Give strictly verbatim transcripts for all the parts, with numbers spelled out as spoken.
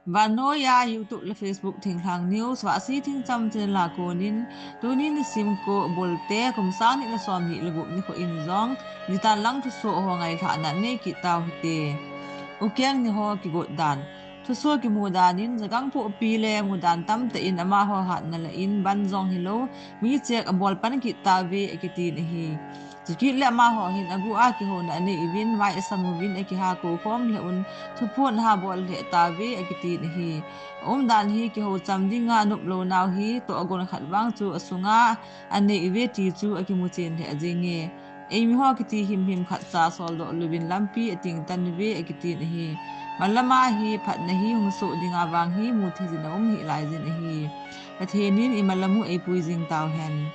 Vannoi a YouTube le Facebook Thinglhang News, Vahsi Thingcham channel a konin, tuni nisim ko Bulte, kum sang ni le som ni le gup nikho in jong, nidan lang thusoh ho ngailhahna nei kit tau hite. Ukeng ni ho kigot dan. Thusoh kimu dan in, Jagangpokpi le mudan tamtah in amaho hatna lah in, ban jong hilou, mi chek abol pan kit tauve, akitin ahi. Chukit le amaho hin agu a kihouna anei uvin, vai asam uvin, akihah kou khom lheh un, thuphon ha bol lheh tauve, akitin ahi. Aumdan hi kihou cham dinga anop lou nau hi, tohgon khat vang chu asunga anei uve ti chu akimu chen lheh jinge. Eimi ho kiti himhim khat cha soldoh louvin lampi ating tan uve, akitin ahi. Malama hi phatna hi hung soh dinga vang hi mu thei jin aum hih lai jin ahi. Pathen in imalam u eipui jing tau hen.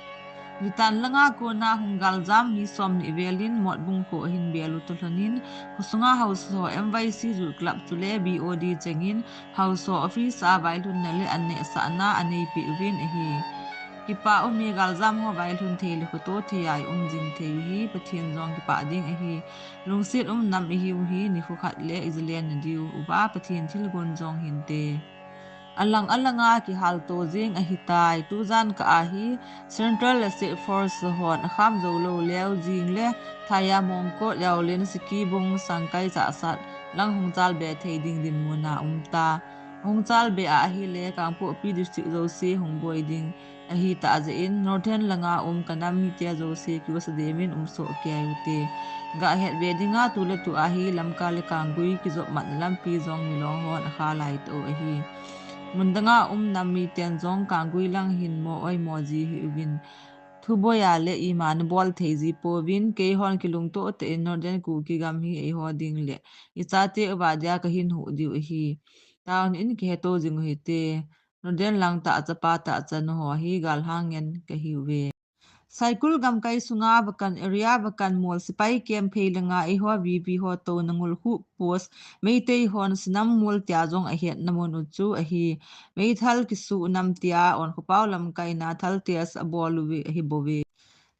Nidan langa kona hung galjam mi som ni velin Motbung kho ahin bel u toh lhonin, khosunga haosa ho M Y C Youth Club chule B O D chengin haosa office a vailhunna le annehsahna aneipeh uvin ahi. Kipa um e, galjam ho vailhun thei le khoto thei a i um jing thei u hi Pathen jong kipah ding ahi. Lungset um nam ihiu hi nikho khat le ijalen nadiu uva Pathen thilgon jong hinte. Alang alanga kihalto jing ahitai. Tujan kah a hi Central le State Force hon akham jou lou leu jing le Thaya, Mongkot, Yaolin, Sikibung, Sangkai, Chassad lang hung chalbe thei ding dinmun a umta. Hung chalbe a ahile Kangpokpi District jouse hung boi ding ahitah jeh in Northern langa um kanam mite jouse kivosa dem in umsoh kei ute. Gah hetbe dinga tu le tu a hi Lamka le Kanggui kijopmatna lampi jong milong hon akha laitah u ahi. Mundanga um nam miten jong Kanggui lang hin mo oimo ji hih uvin, thuboi a le ima nabol thei ji pouvin, keihon kilungtoh tah in Northern Kuki gam hi eiho ding le ichate uva dia kahin huh diu ahi. Taona in kiheto jing u hite. Northern lang tah chapa tah cha nuho hi galhang ngen kahiuve. Saikul gamkai sunga Vakan area, Vakan mol sipai camp phei langa eiho V V ho touna Ngulkhuh post Meitei hon Sinam mol tia jong ahetna mun u chu ahi. Meithal kisuh nam tia Onkhophao lamkaina thal test abol uve ahi bouve.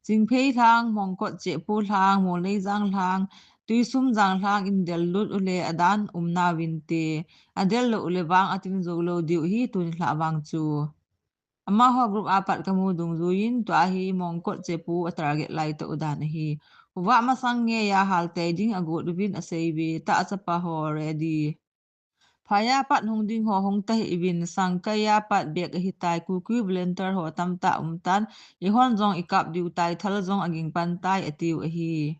Chingphei lhang, Mongkot, Chehpu lhang, Molneijang lhang, Tuisumjang lhang in del lut ule adan um nauvinte. Adel lou ule vang ating jou lou diu ahi tuni lhah vang chu. Amaho group a pat kamu dungjuiyin tua hi Mongkot, Chehpu a target laitah u dan ahi. Khovah masang ngeiya haltai ding agot uvin aseiuve, tah chapa ho ready. Phai a pat hung ding ho hung tahih uvin, Sangkai a pat bek ahitai, Kuki volunteer ho tamtah umtan, eihon jong ikap diu tai, thal jong aging pan tai atiu ahi.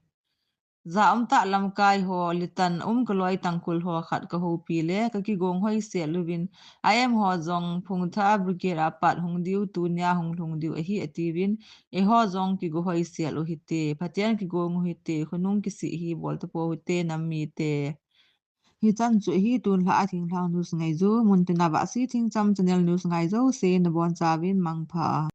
Ja umtah lamkai ho, Litan um kaloi Tangkhul ho khat kahoupi le kakigong hoisel uvin, I M ho jong Phungtha Brigade a pat hung diu, tunia hung lhung diu ahi atiuvin, eiho jong kigo hoisel u hite, phaten kigong u hite, khonung kisih hi bol tapou hite nam mite. Hichan chu ahi tun lhah a Thinglhang News ngaiju, muntina Vahsi Thingcham channel news ngai jouse nabonchauvin mangpha.